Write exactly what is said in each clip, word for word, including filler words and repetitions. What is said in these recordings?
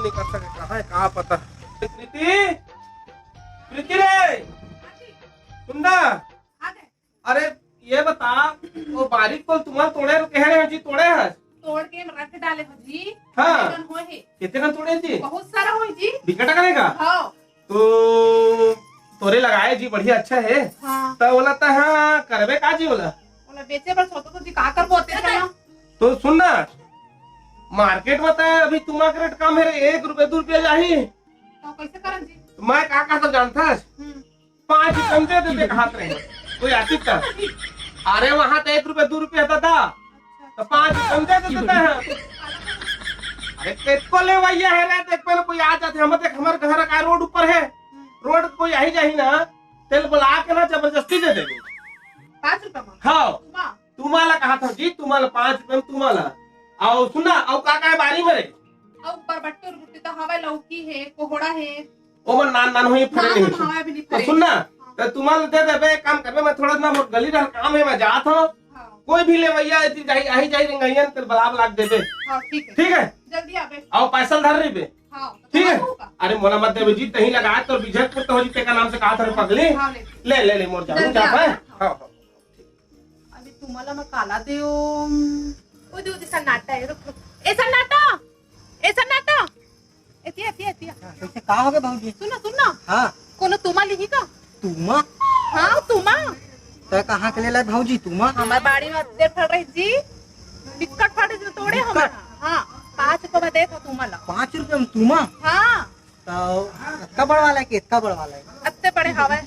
नहीं कर सके, कहाँ है, कहाँ पता। प्रीति, प्रीति रे, सुन ना। अरे, ये बता, वो बारी कोल तुम्हार तोड़े रुके हैं जी, तोड़े हैं? तोड़ के रख डाले हो जी। हाँ। कितने कन होए हे? कितने कन तोड़े जी? बहुत सारा होए जी। बिकट करेगा? हाँ। तो तोरे लगाए जी, बढ़िया अच्छा है। हाँ। तो बोला था, हाँ, करबे का जी बोला? बोला, बेचे बर सोचो तो जी, का करबो होते हैं ना? तो सुन ना, मार्केट में तो अभी तुम्हारा रेट कम है रे, एक रुपये, दो रुपये जाही। तो कैसे करन जी? मैं का कहता जानता है? हम्म। पाँच रुपये में दे देते, कहात रहे। कोई आती था? अरे, वहां तो एक रुपये, दो रुपये था, था। तो पाँच रुपये में दे देते हैं। अरे, तेरे को ले वही है रे, देख, पहले कोई आ जाते, हम देख, हमारे घर का रोड ऊपर है, रोड कोई आई जाही ना, तेल बुला के ना जबरदस्ती दे देबे। पाँच रुपये में? हाँ। तुम्हा? तुम्हाला कहा था जी, तुम्हाला पाँच रुपये में तुम्हाला। आओ सुना, आओ का का है बारी में रे? आओ बरबट्टी उरबट्टी तो हवा, लौकी है, कोहड़ा है। ओमन नान नान होई, फरे नान नहीं नान होई। हवा भी नहीं तो फरे। सुन ना, हाँ। तो तुम्हाला दे देबे, एक काम करबे, मैं थोड़ा ना मोर गली डहर काम है, मैं जात हूँ। हाँ। कोई भी लेवैया आई जाही, आई जाही, रंगैयन तेल बलाब लाग देबे। हाँ, ठीक है। ठीक है? जल्दी आबे। आओ पैसा धर रही बे। हाँ, ठीक है? बताऊँ का? अरे मोला मत देबे जी, तहीं लगा तो बिजय पुत्र हो जी, तेका नाम से कहा था रे पगली। हाँ, ले। ले, ले, ले, मोर जानू जल्दी जात आबे। है। हाँ, हाँ। अभी तुम्हाला मैं काला देओ। ओ दे, ओ दे, सन्नाटा है, रुक, रुक। ए सन्नाटा, ए सन्नाटा, एतिया, एतिया, एतिया। हाँ, कैसे, का हो गए भौजी? सुन ना, सुन ना। हाँ। कोनो तुमा लिही का? तुमा? हाँ, तुमा। तै कहाँ के ले लाए भौजी तुमा? हमारे बाड़ी में अत्ते फल रही जी, बिक्कट फल रही जी, तोड़े बिक्कट? हमारा। हाँ, पाँच रुपया में देत हो तुम्हाला। पाँच रुपया में तुमा? हाँ। तो अतका बड़ वाला है कि अतका बड़ वाला है? अत्ते बड़े हवे।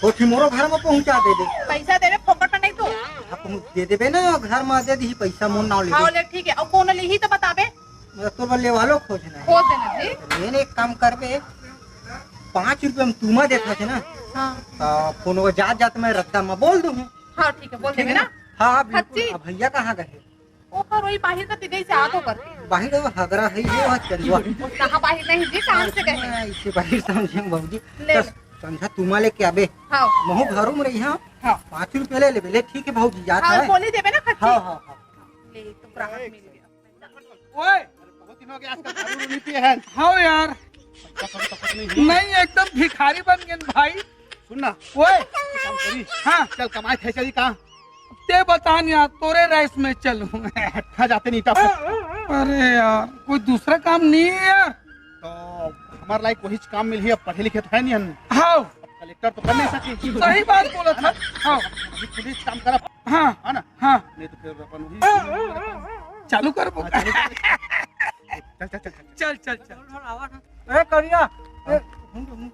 कोठी मोरो घर में पहुंचा देबे। पैसा देबे, फोकट में नहीं तो। हाँ, पहुंच दे देबे ना, घर में दे दी पैसा, मोर नाव ले हाँ, दे। ले ठीक है, और कोनो लिही तो बताबे। मतलब तोर बर लेवालो खोजना है। खोज देना जी। तो लेने एक काम करबे, पाँच रुपया में तुमा देत हस ना, हाँ। तो कोनो जात जात में रद्दा में बोल दूँ। हाँ, ठीक है, बोल ठीक है देबे ना? ना? हाँ, हाँ, बिल्कुल। खच्ची? अब भैया कहाँ गए? ओकर वही बाहिर का तिगई से आत होकर। बाहिर वो हगरा है, ये बात करी, वाह। कहाँ बाहिर नहीं जी, काम से गए? हाँ, इसे बाहिर समझे भौजी। ले, तो ले। संझा तुमा लेके आबे। हाँ। महू घरों में रही, हाँ। हाँ। पाँच रुपया ले लेबे, ले, ठीक है भौजी, जात हाँ, है। बोली देबे ना खच्ची। हाँ, हाँ, हाँ। ले, तो ग्राहक मिल गया। ओए, बहुत दिन हो गया, आजकल दारू नहीं पिए हैं। हाँ यार। पैसा कौड़ी तो कुछ नहीं है। नहीं, एकदम भिखारी बन गए भाई। सुन ना। ओए। काम करी। हाँ। चल, कमाए थे, चली कहाँ? ते बता न यार, तोरे राइस में चलूं। भट्ठा जाते नहीं था। अरे यार, कोई दूसरा काम नहीं है यार? तो हमारे लायक वही काम मिली है, अब पढ़े लिखे तो है नहीं हम। हाँ। अब कलेक्टर तो कर नहीं सके। सही बात बोला था। हाँ। अभी पुलिस काम करा। हाँ। है ना? हाँ। नहीं तो फिर अपन वही चालू कर। हाँ, चालू कर। चल, चल, चल, चल। चल, चल, चल। ए, करिया, ए, घूम, घूम।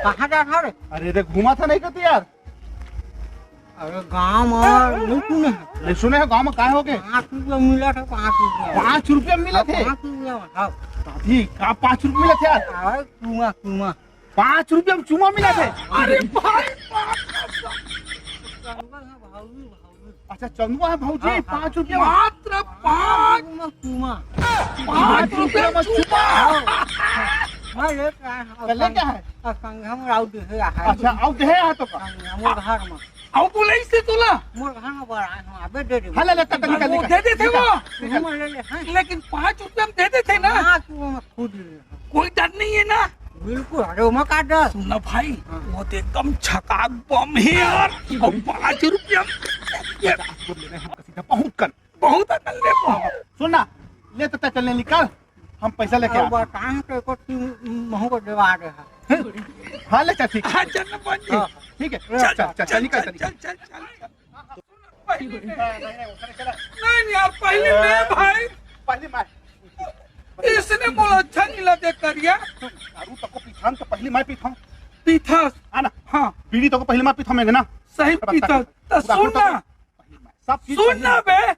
कहाँ जा था रे? अरे रे, घूमा था नहीं कहते यार। अरे गाँव में नहीं सुने हैं। नहीं सुने हैं, गाँव में काय हो गए? पाँच रुपया मिला था, पाँच रुपया। पाँच रुपया मिला थे? पाँच रुपया, हाँ। अभी का पाँच रुपया मिला थे यार? अरे चूमा, चूमा। पाँच रुपया में चूमा मिला थे? अरे भाई, बाप रे। अच्छा, चंदुआ है भौजी, हाँ, हाँ। पाँच रुपया में? मात्र पाँच। चूमा, चूमा। पाँच रुपया में चूमा? हाँ। हाँ, ले क्या है? तो ले क्या है? और संगम राउत है, है। अच्छा, आउ दे है तो का? संगम घर में। आउ बोले इसे तोला? मोर घर में बड़ा है, अबे दे दे। हाँ, ले, ले, तब निकल, वो निकल। दे देते वो। निकल। घूम ले ले, हाँ। लेकिन पाँच रुपया में दे देते ना। हाँ, तू मैं खुद ले ले। कोई डर नहीं है ना? बिल्कुल, अरे, ओमा का डर? सुन ना भाई, हाँ। वो तो एकदम छकाक बम है यार। और पाँच रुपया में। ये सीधा बहुत कर, बहुत कर ले वो। सुन ना, ले तो चलने निकल, हम पैसा लेके अब आते हैं। बताएं तो एको टीम महू को देवा दे है। हाँ, ले चल, ठीक है। हाँ, चल ना, बन जी। हाँ। ठीक है, चल, चल, चल, चल, निकल, चल, चल, निकल। चल, चल, चल। पहली में। नहीं, नहीं, नहीं यार, पहली में भाई। पहली में। इसने बोला अच्छा नहीं लगे करिया। दारू तको पीथन तो पहली मैं पीथन। पीथस। है ना? हाँ। बीड़ी तको पहली मैं पीथन, मैं ना। सही पीथस। तो सुन ना। पहली मैं। सब चीज सुन पहली ना मैं। बे,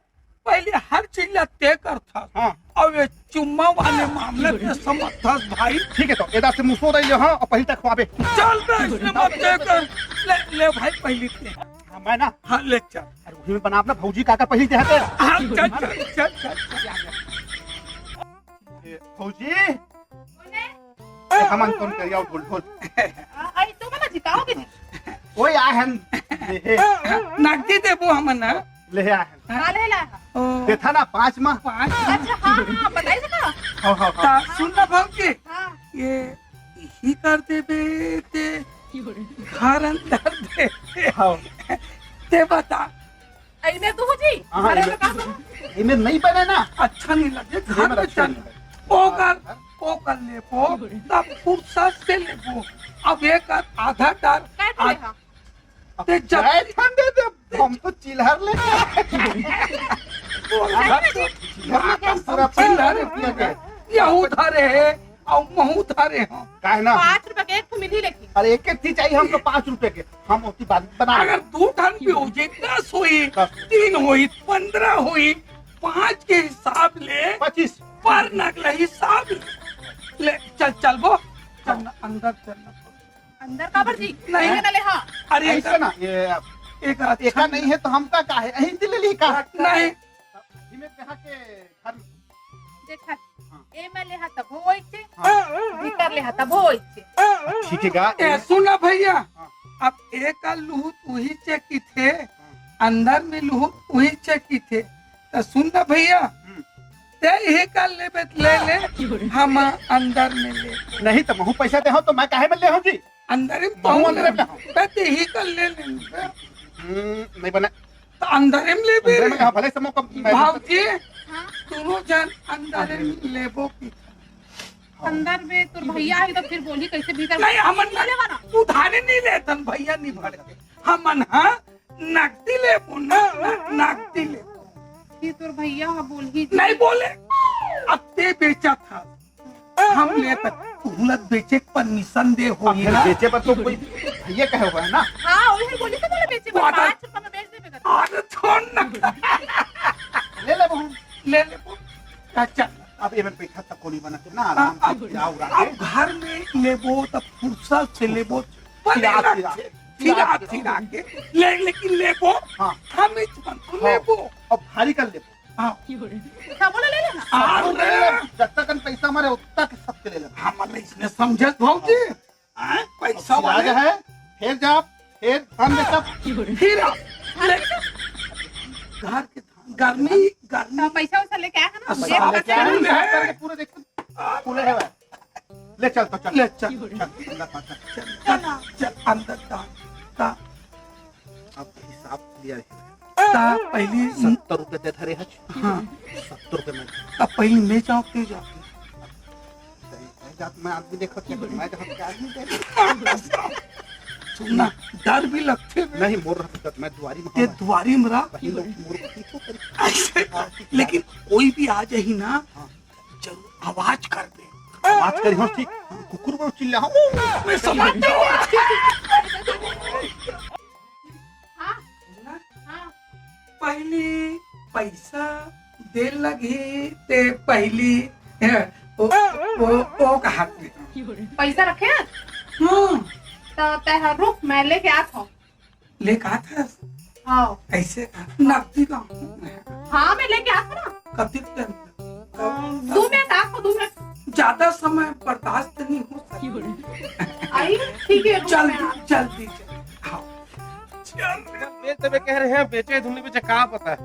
पहले हर चीज ला ते करथस। हाँ। अब ये चुम्मा वाले मामले में समझथस भाई। ठीक है, तो एदा से मुसो रही हो, हाँ, और पहली तक खुआबे। चल बे, इसने मत ते कर। ले, ले भाई, पहली ते। हाँ, मैं ना। हाँ, ले चल। अरे, वही में बनाब ना, भौजी काका पहली ते हते। हाँ, चल, चल, चल, चल, चल। ए, भौजी। बोले? ए, हमन कौन करिया ढोल ढोल। आ, आई तो मैं जिताओगे जी। ओए, आ हम। ले हे। नकदी देबो हमन ना। ले हे, आ हम। हाँ, ले ला। ओ। देथा ना, पाँच मा। पाँच। अच्छा, हाँ, हाँ, बताइए ना। हाँ, हाँ, हाँ। ता सुन ना भौजी, हाँ। ये इही कर देबे ते घर अंदर दे। हाँ। ते बता। अइमे तो हो जी, हाँ, अरे इमे, तो का करो? इमे नहीं बने ना। अच्छा नहीं लगे, घर इमे में अच्छा चल। नहीं लगे। ओकर, ओकर लेबो, तब फुर्सत से लेबो। अब एक आधा डार, काय बोले आध-, हाँ? ते जब काय ठंडे दे, हम तो चिल्हर ले। बोला तो, पूरा चिल्हर लगे। यहू धरे है, अउ महू धरे हो। काहे ना? पाँच रुपए के एक ठो मिली लेकिन। अरे एक एक चीज चाहिए हमको पाँच रुपए के। हम ओती बात बना अगर दू ठन भी हो जाए, दस होई, दस। तीन होई, पन्द्रह होई, पाँच के हिसाब ले, पच्चीस। पर नगला हिसाब ले। ले, चल, चल वो, चल ना, अंदर चल ना। अंदर काबर जी? नहीं। अंदर ले, हाँ। अरे, ऐसा ना, ये एक आध एका नहीं है तो हमका का है? यहीं दिल ली का? नहीं। इमे कहाँ के घर में? देख, हाँ। ए में लेहा तब होइचे, हाँ। भीतर लेहा तब होइचे। ठीक है गा। ए, सुन ना भैया, हाँ। अब एक लुहुत उही चे किथे, हाँ। अंदर में लुहुत उही चे किथे, त सुन ना भैया, हम्म। ते इही का लेबे त ले ले, हम अंदर में ले। नहीं तो महू पैसा दे हो तो मैं काहे में ले हूँ जी? अंदर में महू अंदर में हो। बे, ते ही कर ले लेंगे। हम्म, नहीं बना। तो अंदर में ले बे। अंदर में कहाँ? भले से मौका मैं भाव जी, हाँ? दोनों जन अंदर में लेबो की। अंदर में तोर भैया है तो फिर बोली कैसे भीतर नहीं, हमन ले लेवा ना। उधारे नहीं लेतन भैया, नहीं भर के। हमन हाँ नकदी लेबो ना, न-, नकदी लेबो। ये तोर भैया हा बोलही जी। नहीं बोले, अब ते बेचा था। हम ले तक तुहला बेचे के परमिशन दे होई अब ना। बेचे पर तो कोई भैया कहे हुआ है ना। हाँ, वही बोली तो बोले बेचे पर वादा। पाँच रुपया में बेच देबे कर। अरे छोड़ ना। ले ले बहू। ले ले बहू। अच्छा। अब एमन पैसा तक कोनी बना के ना, आराम से अब, जाओ, अब घर में लेबो तब फुर्सत से लेबो। फिरा, फिरा, फिरा, फिरा, फिरा के। ले, लेकिन लेबो। हाँ। हम इच मन तो हाँ। लेबो। अब भारी कर लेबो। हाँ। सब बोला ले लेना। अरे। जब तक हम पैसा मारे, उतना के सबके ले लेना। हमन इसने समझे भौजी। हाँ? पैसा वाले है, फिर जा, फिर धान बेचा। फिर आ, ले, घर के धान, गर्मी, गर्मी। तो पैसा वैसा लेके आया है ना? अब देख साले पैसा क्या है? लेके आया है। पूरे देखो, पूरे है भाई। ले चल तो चल। ले चल। चल, अंदर पा, चल। चल, चल, चल, अंदर डाल। ता, अब हिसाब clear है। ता पहली सत्तर रुपए दे धरे हच। हाँ। सत्तर रुपए में। अब पहली मैं जाऊँ, तू जाऊँ। सही है, जात मैं आदमी देखो, क्या मैं जहाँ पे आदमी देखो। सुनना, डर भी लगते हैं। नहीं, मोर हकीकत, मैं दुआरी में ये हूँ। दुआरी में रहा। वही लोग मोर को पीछे कर। ऐसे, लेकिन कोई भी आ जाही ना, हाँ। जरूर आवाज कर दे। आवाज करी हो ठीक, कुकुर को चिल्ला हो। मैं समझ जाऊँ। हाँ। हाँ। पहली पैसा दे लगी ते पहली, हैं, ओ, ओ, ओ कहा थे। पैसा रखे हैं? हाँ। तो तय रुक, मैं लेके आत हूँ। लेके आत हस? हाँ। कैसे का? नकदी का? हाँ, मैं लेके आत हूँ ना। कतिक के? अम, दो मिनट, आपको दो मिनट। ज्यादा समय बर्दाश्त नहीं हो सकता। आई, ठीक है, रुक, मैं जल्दी, आती हूँ। जल्दी, जल्दी। हाँ। जब बेच देबे कह रहे हैं, बेचे धुन बेचे, का पता है।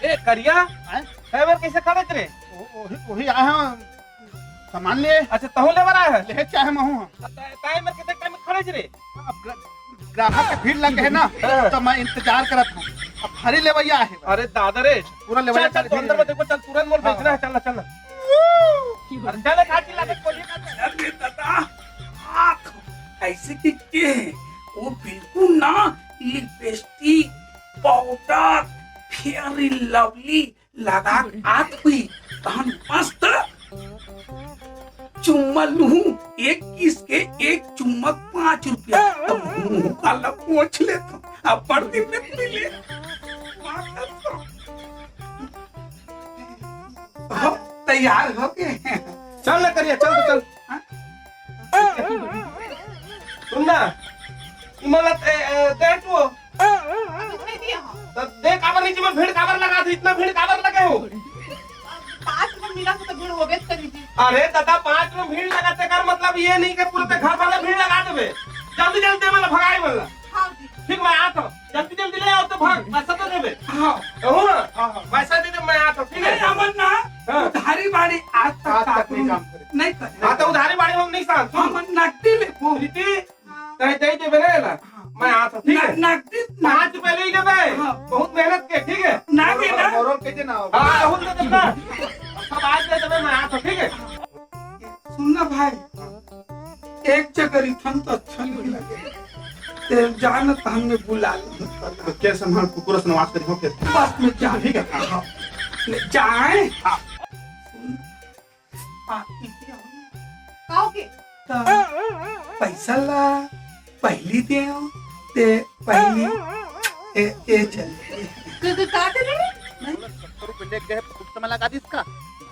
ए, करिया, हैं? तैं मेर कैसे खड़े रे? ओ-, ओही, ओही आए हैं, सामान ले। अच्छा, तहूँ लेबर आए हैं? ले चाहे महूँ हम। तैं, तैं मेर कितने टाइम खड़े रे? अब ग्र-, ग्राहक के भीड़ लग गए ना, हाँ। तो मैं इंतजार करत हूँ। अब भारी लेवैया है। अरे दादा रे, पूरा लेवैया चल, चल, तू भीड़ अंदर में है। देखो, चल, तुरंत मोल हाँ, बेचना है, हाँ। चल ना, चल ना। अरे चल, काट के ला दे, बोलिए ना। अरे दादा, आँख ऐसे कि के है? वो बिल्कुल ना लिपस्टिक, पाउडर, फेयर लवली लगा के आत हुई, तहन मस्त चुम्मा लूं, एक किस के एक चुम्मा पाँच रुपया, तब मुंह काला पोछ लेता, अब बड़ दिन में मिले। हो, तैयार हो गए। चल ना करिया, चल तो चल। हाँ? सुन ना, ई मतलब, ए, ए, दे तू। अभी दे दिया हम। तो दे, काबर नीचे में भीड़ काबर लगा दे, इतना भीड़ काबर लगे हो? पाँच रुपए मिला तो भीड़ होबे करी जी। अरे दादा, पाँच में भीड़ लगा, तेकर मतलब ये नहीं कि पूरे ते घर वाले भीड़ लगा देबे। जल्दी जल्दी दे, मतलब भगाई वाला। हाँ जी। ठीक, मैं आता हूँ, जल्दी जल्दी ले आओ तो भाग, पैसा तो देबे। हाँ। कहूँ ना। हाँ, हाँ, पैसा दे दे, मैं आता हूँ, ठीक है? नहीं, हमन ना हाँ। उधारी बाड़ी आज तक आज तक काकरो नहीं काम करे। नहीं करे। हाँ, तो उधारी बाड़ी हम नहीं साथ। हमन नकदी लेबो। प्रीति, तैं दे देबे ना एला, हाँ। मैं आता हूँ, ठीक है? न-, नकदी पाँच रुपया ले लेबे। हाँ। बहुत मेहनत के, ठीक है? ना दे ना। मोरो के दे ना। हाँ, राहुल दे देबे ना। सब आज दे देबे, मैं आता हूँ, ठीक है? सुन ना भाई, एक चक्कर इठन तो अच्छा नहीं लगे। ते जान त हमने बुला लो। तो क्या संभाल कुकुर से नवाज करी हो फिर? बस में जा। ठीक है। हाँ। ले जाए। हाँ। सुन, पापी के हम का हो के? त पैसा ला पहली दे, ते पहली ए, ए चल। क-, क-, का दे रहे? सत्तर रुपए लेके गए, फुट में लगा दी इसका।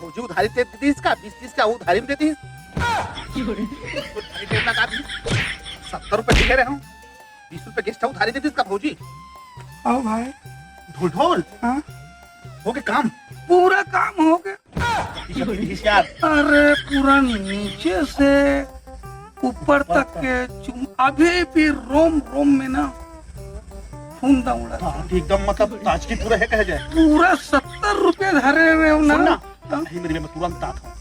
भौजी उधारी दे दी इसका, बीस तीस का उधारी में दे दी। उधारी दे लगा दी। सत्तर रुपए दे रहे हूँ, बीस रुपए गेस्ट उधारी दे दी इसका भौजी। आओ भाई। ढोल ढोल। हाँ। हो गया काम। पूरा काम हो गया। यार। अरे पूरा नीचे से ऊपर तक के चुम-, अभी भी रोम रोम में ना खून दौड़ा। हाँ, एकदम मतलब ताजगी पूरा है कहा जाए। पूरा सत्तर रुपया धरे हुए हो ना। सुन ना, हाँ? नहीं मेरी, मैं तुरंत आता हूँ।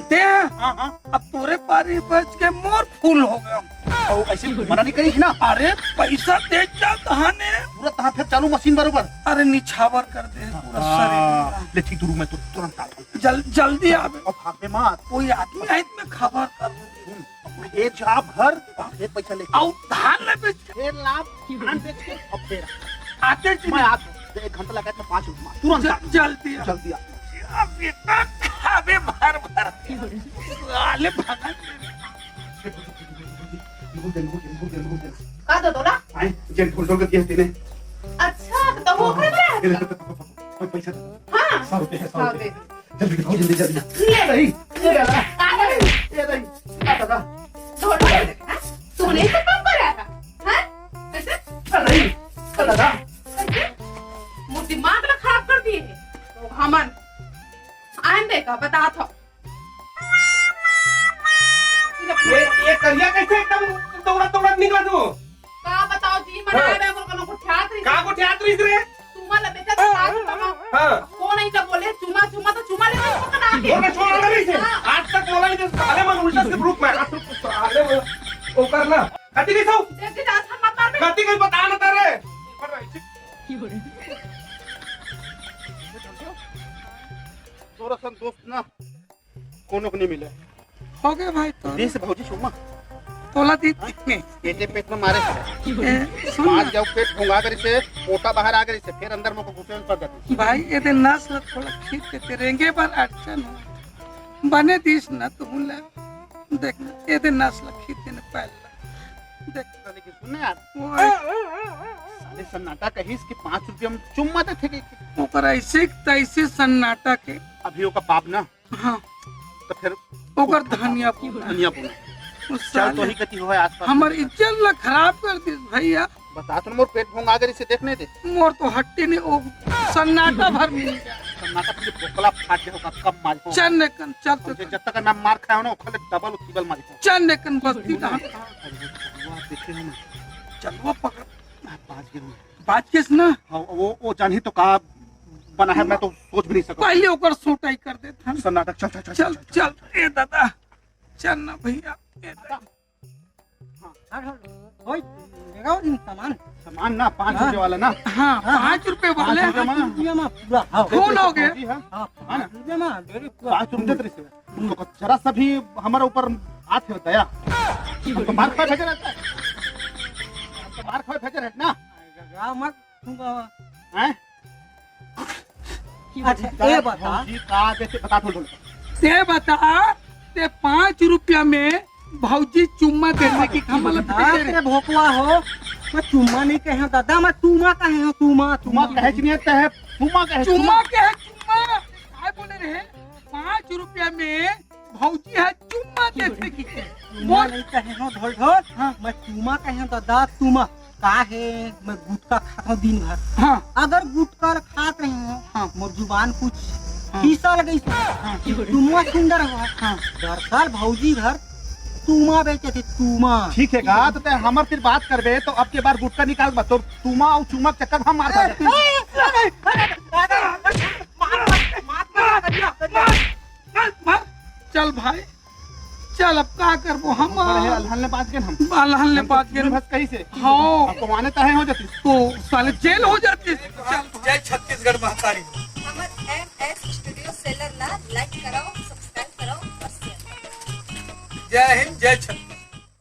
ते? हाँ, हाँ। अब तोरे पारी बच के मोर फूल हो गया। और ऐसे मना नहीं करी ना। अरे पैसा दे जा तहाने। पूरा तहाँ फिर चालू मशीन बरोबर। अरे निछावर कर दे पूरा हाँ, शरीर। ले ठीक, तू रुक, मैं तु-, तुरंत आता हूँ। जल-, जल्दी आवे। अब भाग में मत। कोई आदमी आइत में खबर कर। सुन, अपने ए जा घर, एक पैसा लेके। आउ धान ले बेच के। फिर लाभ, धान बेच के, अब फिर। आते जी मैं आता हूँ। एक घंटा लगा था, पाँच रुपया। तुरंत ज-, आ। जल्दी आ। जल्दी आ। अब इतना खावे भर भर। साले भगत। का दो तोला? आए, जेन ढोल ढोल के दिया तेने। अच्छा, तो वो ओकरे में रहता? ये ले, कोई पैसा दे। हाँ। सौ रुपये है, सौ सौ रुपये। रुपये। जल्दी दिखाओ, जल्दी, जल्दी। ले। नहीं, ये दादा। आ गए। ये नहीं, आ दादा। ढोल ढोल, हाँ? तूने तो कम करा था, हाँ? कैसे? आ नहीं, आ दादा। कैसे? वो दिमाग ना खराब कर दिए है। तो हमन आन दे का बता था। ये, ये करिया कैसे एकदम दौड़त दौड़त निकला तू? का बताओ जी, मन हाँ। आए रहे, बोल कोनो गोठियात रही। का गोठियात रही रे? तुमा ला बेचा तो का तुमा। हाँ। कौन है तो बोले, चुमा, चुमा तो चुमा ले, बोल के छोड़ा ना रही से। हाँ। आज तक बोला नहीं, साले मन उल्टा से रूप में, आज तो साले मन, वो करना। कति गई सौ? देख के जा, मत मार बे। कति गई बता ना तारे। तोरा सन दोस्त ना कोनो को नहीं मिले। हो गए भाई तो। दीस भौजी सुमा। तोला दी। पेटे पेट में मारे। ए, सुन ना। आज जाओ पेट भोंगा करी से, पोटा बाहर आ गई से, फिर अंदर में को घुसे में पड़ जाती। भाई, ये दे नस ला थोड़ा खींच के तेरेंगे पर अड़चन हो। बने दीस ना तू ले। देख, ये दे नस ला खींच देने पहले। देख। लेकिन सुन ना यार, वो साले सन्नाटा कहिस कि पाँच रुपया में चुम्मा देथे के। ओकर ऐसे तैसे सन्नाटा के। अभी ओकर बाप ना हाँ। तो फिर ओकर धनिया पूना। धनिया पूना। उस चल तो साले ही कति होय आसपास हमर में। इज्जत ला खराब कर दिस भैया। बता तो मोर पेट भोंगा गरी से देखने दे। मोर तो हट्टी नहीं, वो सन्नाटा भर मिल गया। सन्नाटा फिर बोकला फाट दे होगा, कब मार हो। चल ने कन, चल तो हमसे कन। जब तक मैं मार खाया हूँ ना, ओखले डबल ट्रिपल मार हो। चल ने कन बस्ती कहाँ? अरे वो चलवा देखे हो ना। चलवा पकड़। हाँ, बाज गए। बाज गेस ना? हाँ, वो, वो जानी तो का बना है, मैं तो सोच भी नहीं सका। पहले ओकर सोटाई कर देत हन। सन्नाटा, चल, चल, चल, चल, चल, चल। चल, ए दादा, चल ना भैया, ए दादा। हाँ, हाँ, हाँ, ओए, लेगा वो दिन सामान। सामान ना, पाँच हाँ। रुपये वाला ना। हाँ, हाँ, पाँच रुपये वाले। पाँच रुपये पाँच में। रुपये में पूरा, हाँ। खून हो गए। जी, हाँ। हाँ, है ना? पाँच रुपये में, मेरे पूरा पाँच रुपये देते रहे। तो जरा सा भी हमारे ऊपर हाथ होता है। हम तो मार खा भेजे रहता है। हम तो मार खा भेजे रहता ना। राम मत, तू बाबा। हैं? अच्छा, ए बता। भौजी का देखे, बता, ढोल, ढोल। ते बता, ते पाँच रुपया में भौजी चुम्मा देने की खमल बाप रे भोकवा हो, मैं चुम्मा नहीं कहे हूँ दादा, मैं तुमा कहे हूँ, तुमा, तुमा तुमा। कहे कि नहीं, ते है, तुमा कहे, चुम्मा तुमा। कहे, चुम्मा। काय बोले रहे? पाँच रुपया में भौजी है चुम्मा देते की। चुम्मा बोल। नहीं कहे हूँ ढोल ढोल, हाँ। मैं तुमा कहे हूँ दादा, तुमा। का है, मैं गुटखा खाता हूँ दिन भर। हाँ। अगर गुटखा खात रहे हूँ, हाँ। मोर जुबान कुछ हाँ। फिसल गई से, हाँ। तुमा सुंदर हुआ। हाँ। दरअसल भौजी घर तुमा बेचे थे, तुमा। ठीक है का, तो ते हमर फिर बात करबे, तो अब के बार गुटखा निकाल मत, तो तुमा और चुमा के चक्कर हम मार खा जाते। ए, ए, ए, ए, ए, ए, ए, चल भाई, चल, अब का करबो हम? बड़े अलहन ले बाँच गेन हम। अलहन ले हम तो बाँच गेन। बस कहीं से। हाँ। अब तो माने तहे हो जाती। तो साले जेल हो जाती। चल। जय छत्तीसगढ़ महतारी। हमर एम एस स्टूडियो सेलर ला लाइक कराओ, सब्सक्राइब कराओ और शेयर कराओ। जय